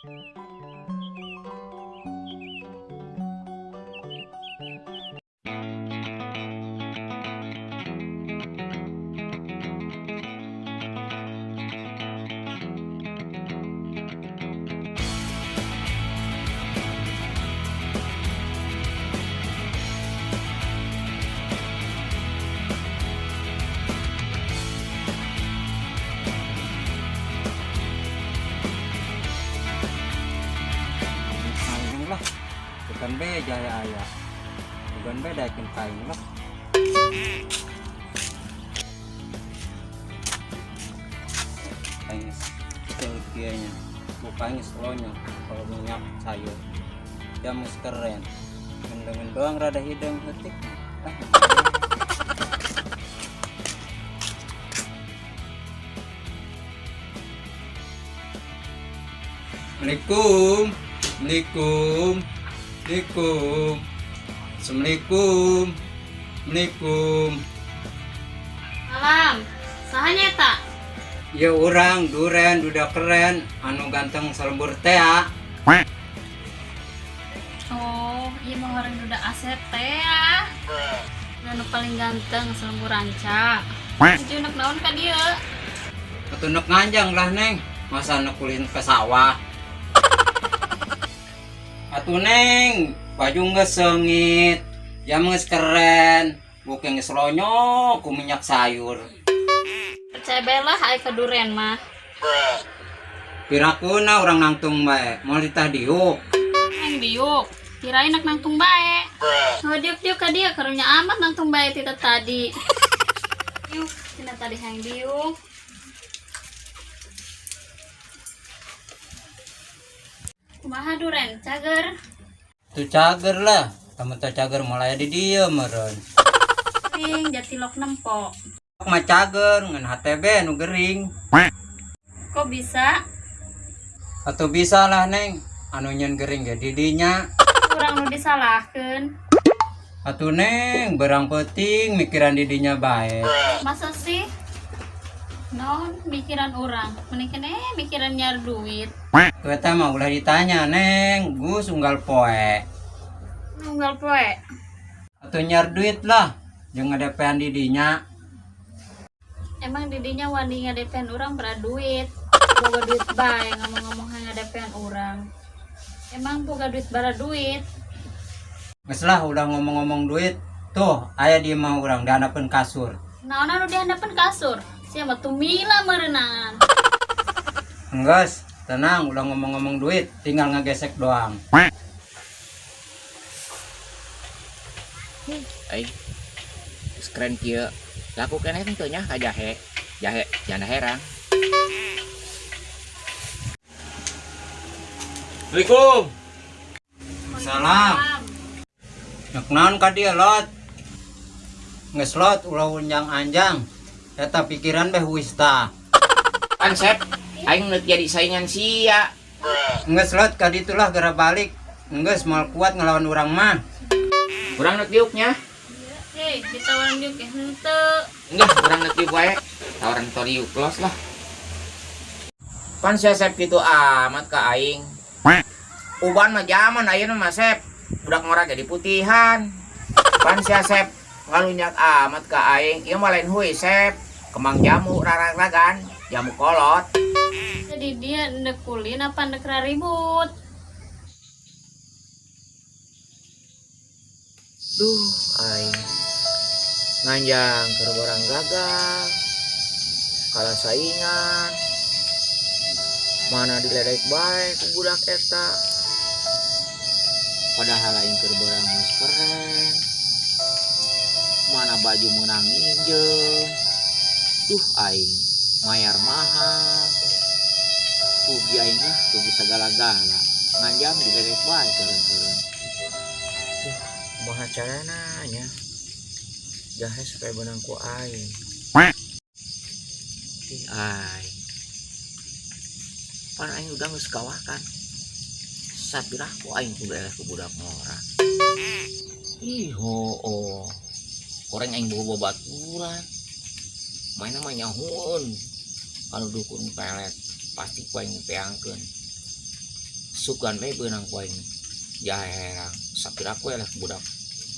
Aing lah. Bukan be jaya aya. Bukan be daekeun ka aing lah. Aing kieu kieu nya. Mukanya selonyo kalau minyak sayur. Jam geus keren. Gendengen doang rada hideung heutik. Ah. Assalamualaikum. Assalamualaikum. Assalamualaikum. Assalamualaikum. Assalamualaikum. Salam. Saha nya eta? Ya urang duren duda keren anu ganteng salembur tea. Oh, ieu mah orang duda aset teh ya. Anu paling ganteng salembur ranca. Itu nek naon ka dieu? Atuh nek nganjang lah, Neng. Masa nek kulin ke sawah. Atuh Neng, baju geus seungit, jam geus keren, buke geus lonyo ku minyak sayur. Percaya bae lah ai ka duren mah. Pirakuna urang nangtung bae, moal ditah diuk. Neng diuk. Kirain nak nangtung bae. Oh, diuk-diuk ka dieu karunya amat nangtung bae tita tadi. Diuk, tina tadi hayang diuk. Kumaha duren, cager? Tuh cager lah, kamu teh cager mulai di dieu meureun. Ting jatilok nempo. Mah cager ngan HTB nu gering. Kok bisa? Atau bisa lah Neng, anu nyeun gering ge di dinya. Urang nu disalahkeun. Atuh Neng, berang peuting mikiran di dinya bae. Masa sih? Non, mikiran urang. Mending keneh mikiran nyar duit. Tuh eta mah ulah ditanya Neng, Gus unggal poe. Unggal poe. Atuh nyar duit lah, jeung ngadepean di dinya. Emang didinya wani ngadepean urang berat duit. Boga duit bae ngomong-ngomong ngadepean urang. Emang boga duit bara duit. Geus lah ulah ngomong-ngomong duit. Tuh, aya di imah urang dihandapeun kasur. Naon anu dihandapeun kasur? Sia mah tumila merenangan. Enggeus, tenang ulah ngomong-ngomong duit, tinggal ngegesek doang. Aing geus keren kieu. Laku keneh teu nya ka jahe. Jahe janda herang. Assalamualaikum. Salam. Nek naon ka dieu lot? Geus lot ulah unjang-anjang. Eta pikiran beh wis tah. Pan Sep, aing neuk jadi saingan sia. Geus lot ka ditu lah geura balik. Geus moal kuat ngelawan urang mah. Urang neuk diuk nya. Hei, ditawaran diuk ya henteu. Enggak, urang neuk diuk wae. Tawaran tong diuk los lah. Pan sia Sep kitu amat ka aing. Uban mah zaman ayeuna mah Sep. Budak ngora jadi putihan. Pan sia Sep ngalunyak amat ka aing. Ieu mah lain huy Sep. Kembang jamu rarang-ragan, jamu kolot. Jadi dia ndek kulin apa ndek raribut? Duh, aing nganjang keur borang gagal. Kalah saingan. Mana diledek bae ku budak eta. Padahal aing keur borang geus keren. Mana baju meunang nginjem. Duh, aing mayar mahal. Rugi aing lah, rugi segala-gala. Nganjang diledek bae turun-turun. Duh, kumaha carana nya? Jahe supaya benang ku aing. Ih, aing. Pan aing udah geus kawakan. Sapirah ku aing kudu eleh ku budak ngora. Ih, hooh. Koreng aing bawa babaturan. Main mah nyahoeun. Anu dukun pelet pasti ku aing teangkeun. Sugan we beunang ku aing jahe herang. Sapira ku lah budak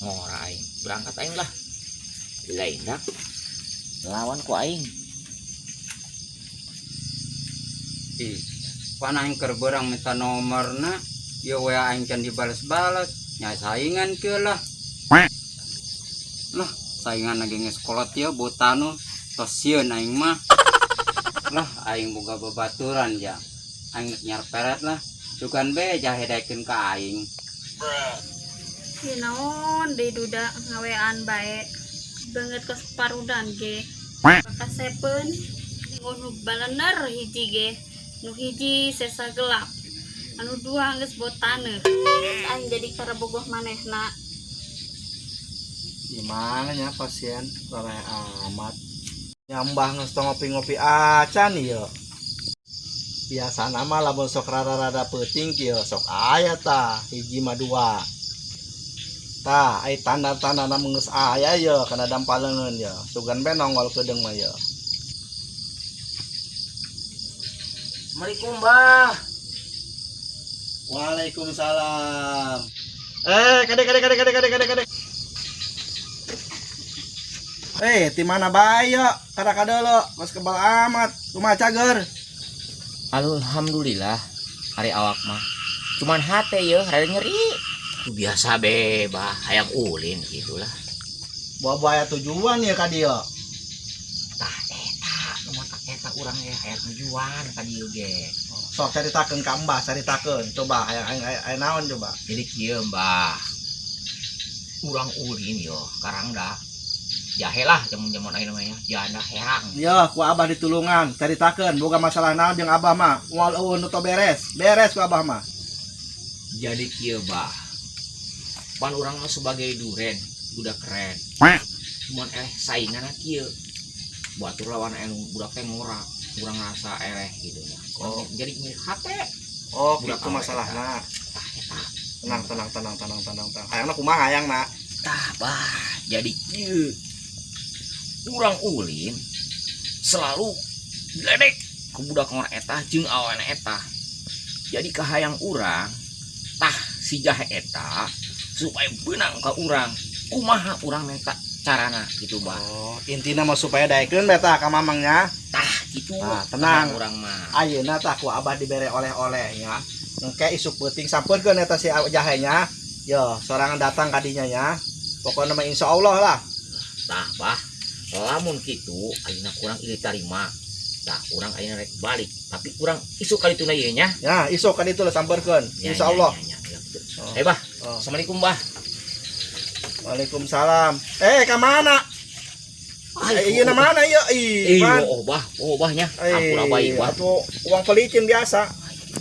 ngora aing. Berangkat aing lah. Lain dah. Lawan ku aing. Ih, pan aing keur beurang minta nomorna, ieu WA aing can dibales-bales, nya saingan kieu lah. Lah, saingan lagi geus kolot ieu botanu, tos sieun aing mah. Lah, aing boga babaturan ja. Aing geus nyarperet lah. Sugan be jahe daekeun ka aing. Ieu naon deui duda ngawean bae. Beungeut kos parudan ge. Kasepeun nu balener hiji ge. Nu hiji sesa gelap. Anu dua geus botaneuh. Aing jadi karebogoh manehna. Gimana ya pasien rareh amat. Nyambah geus tong ngopi-ngopi acan ieu. Biasana mah lamun sok rada-rada peuting kieu sok aya tah hiji mah dua. Tah ai tanda-tandana mah geus aya ye kana dampaleungeun ye. Sugan be nongol keudeung mah ye. Assalamualaikum, Bah. Waalaikumsalam. Kade kade kade kade kade kade kade. Ti mana bae ye? Kada kadeuleu, geus kebal amat. Kumaha cager? Alhamdulillah hari awak mah. Cuman hate ye rada nyeri. Itu biasa be, Bah, hayang ulin gitulah. Bawa aya tujuan ya ka dieu. Tah eta, nu matak eta urang ge hayang tujuan ka dieu ge. Sok caritakeun ka Mbah, caritakeun. Coba hayang aya naon coba. Jadi kieu, Mbah. Urang ulin yo, karangda. Jahe lah jamun-jamun ayeuna mah ya, janda herang. Yo, ku Abah ditulungan, caritakeun boga masalah naon jeung Abah mah. Moal eueuh nu teu beres. Beres ku Abah mah. Jadi kieu, Bah. Pan urang mah sebagai duren, budak keren. Cuman saingan kieu. Batur lawan anu budak teh ngora, urang ngerasa eleh gitu ya. Oh. Jadi nyeri hate. Oh, Budak gitu awe masalahna. Tah eta. Tenang, tenang, tenang, tenang, tenang, tenang. Hayangna kumaha hayangna? Tah, Bah. Jadi kieu. Urang ulin selalu diledek ke budak ngora eta jeung awewe eta. Jadi kahayang urang tah si jahe eta supaya beunang ka urang. Kumaha urang minta carana gitu, Bah. Oh, intina mah supaya daekeun beta ka mamangnya. Tah gitu. Nah, tenang. Urang mah. Ayeuna tah ku Abah dibere oleh-oleh nya. Engke isuk peuting sampeurkeun eta si jahenya. Yo, sorangan datang ka dinya nya. Pokona mah insyaallah lah. Tah, Bah. Lamun kitu ayeuna kurang ieu tarima. Tah, urang ayeuna rek balik, tapi kurang isuk kali tuna ieu nya. Ya, isuk kan itu lah sampeurkeun. Ya, Insyaallah. ya, ya, ya, gitu. Oh. Bah. Oh. Assalamualaikum, Bah. Waalaikumsalam. Ka mana? Ay, Ieu na mana ieu? Ih, Eh, Pan. oh, Bah. Oh, Bah nya. Ampun Abah ieu, Bah. Atuh uang pelicin biasa.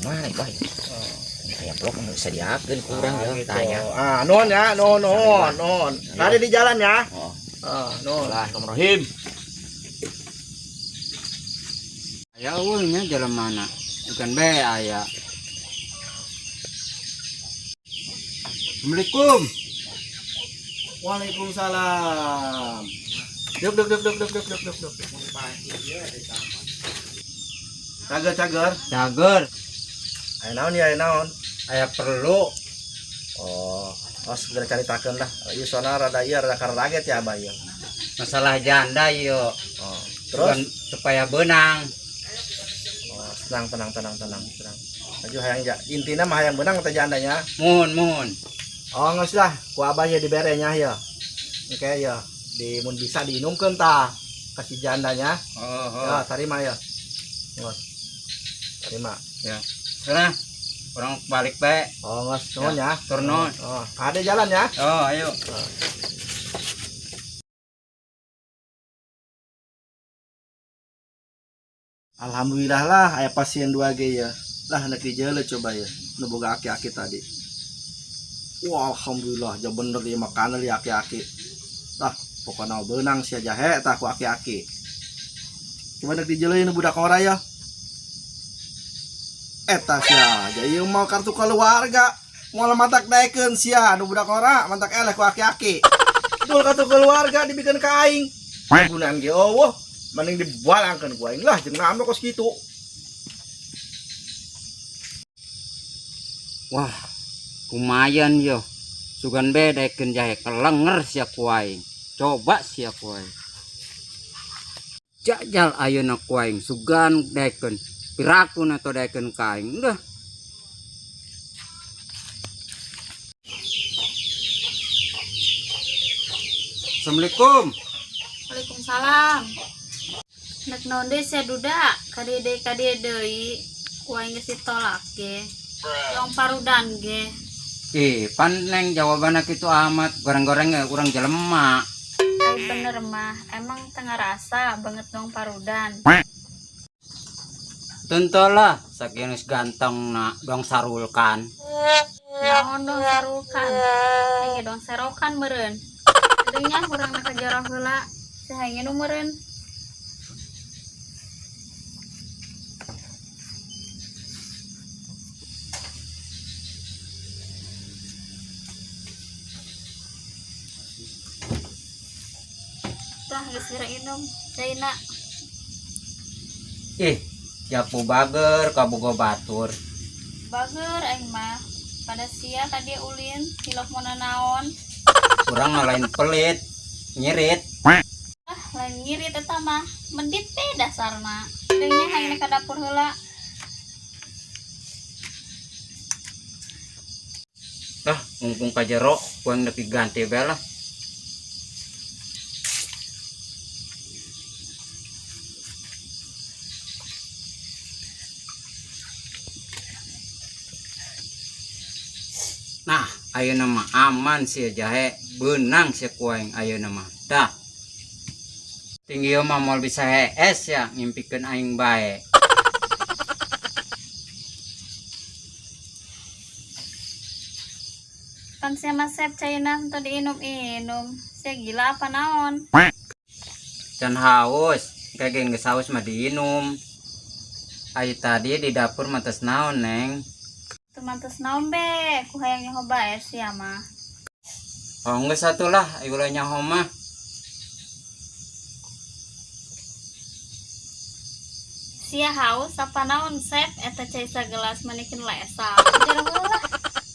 Gimana, Bah? Ini kayak blok nggak bisa diakeun ku urang ya, gitu. tanya. Ah, nuhun ya, nuhun, nuhun, nuhun. Tadi di jalan ya. Oh. Ah, nuhun. Bismillahirrahmanirrahim. Aya eueuh nya jalan mana? Bukan be aya. Assalamualaikum. Waalaikumsalam. Duk duk duk duk duk duk duk duk duk. Cager cager. Cager. Aya naon ya, aya naon? Aya perlu. Oh, oh segera caritakeun lah. Ieu soalna rada ieu rada karaget ya Abah ieu. Masalah janda ieu. Oh, terus Bukan supaya beunang. Oh, tenang tenang tenang tenang tenang. Maju hayang ja. Intina mah hayang beunang teh jandanya. Muhun muhun. Oh, geus lah, ku Abah ye dibere nya ya. Oke ya, di mun bisa diinumkeun tah kasih jandanya. Oh, oh. Ya, tarima ya. Geus. Tarima. Ya. Sana orang balik bae. Oh, geus nuhun ya. Tur nuhun. Oh, ada jalan ya. Oh, ayo. Alhamdulillah lah aya pasien 2 ge ya. Lah nek dijeuleuh coba ya. Nu boga aki-aki tadi. Wah, alhamdulillah ja bener ieu makanan li aki-aki. Lah, pokona beunang sia jahe tah ku aki-aki. Coba nek dijeuleuh nu budak ora ya. Eta sia, ja ieu mah kartu keluarga. Moal matak daekeun sia nu budak ora, mantak eleh ku aki-aki. Dul kartu keluarga dibikeun ka aing. Gunaan ge eueuh. Mending dibalangkeun ku aing lah jeung nambah kos kitu. Wah, lumayan yo. Sugan be daekeun jahe kelenger sia ku aing. Coba sia ku aing. Jajal ayeuna ku aing sugan daekeun. Piraku na to daekeun ka aing. Udah. Assalamualaikum. Waalaikumsalam. Nek naon deui sia duda, kadieu kadieu deui. Ku aing geus ditolak ge. Yang parudan ge. Ih, pan neng jawabanna kitu amat, goreng-goreng ge urang jelema. Ai bener mah, emang tengah rasa banget dong parudan. Tentulah, sakieu geus ganteng na dong sarulkan. Naon dong sarukan. Aing dong serokan meureun. Nya urang na kajaro heula. Saha nginum meureun. Tah geus geura inum caina. Ih, japu bager kabogo batur. Bager aing mah. Pada sia tadi ulin tilok mau naon. Urang mah lain pelit, nyirit. Ah, lain ngirit eta mah. Medit teh dasarna. Deungnya hayang ka dapur heula. Lah, mumpung ka jero, ku aing nepi ganti bae lah. Nah, ayeuna mah aman sia jahe, beunang sia ku aing ayeuna mah. Dah. Tinggi mah moal bisa hees ya ngimpikeun aing bae. Pan sia mah sep caina henteu diinum-inum. Sia gila apa naon? Can haus, kayak geus haus mah diinum. Ai tadi di dapur mah tes naon, Neng? Teu mantes naon be, ku hayang nyaho bae sia mah. Oh, geus atuh lah, ai ulah nyaho mah. Sia haus apa naon sep eta cai sagelas manikin lesa. Jero heula.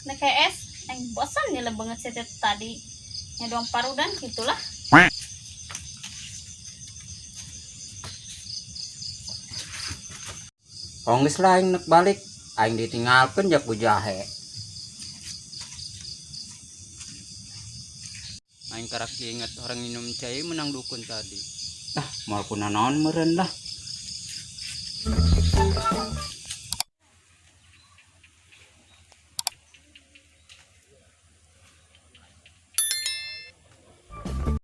Nek es, aing bosan nyele banget sia teh tadi. Nya doang parudan gitulah. Oh, geus lah aing nek balik, aing ditinggalkeun jak ku jahe. Aing karak inget orang minum cai menang dukun tadi. Lah, moal kunanaon meureun lah.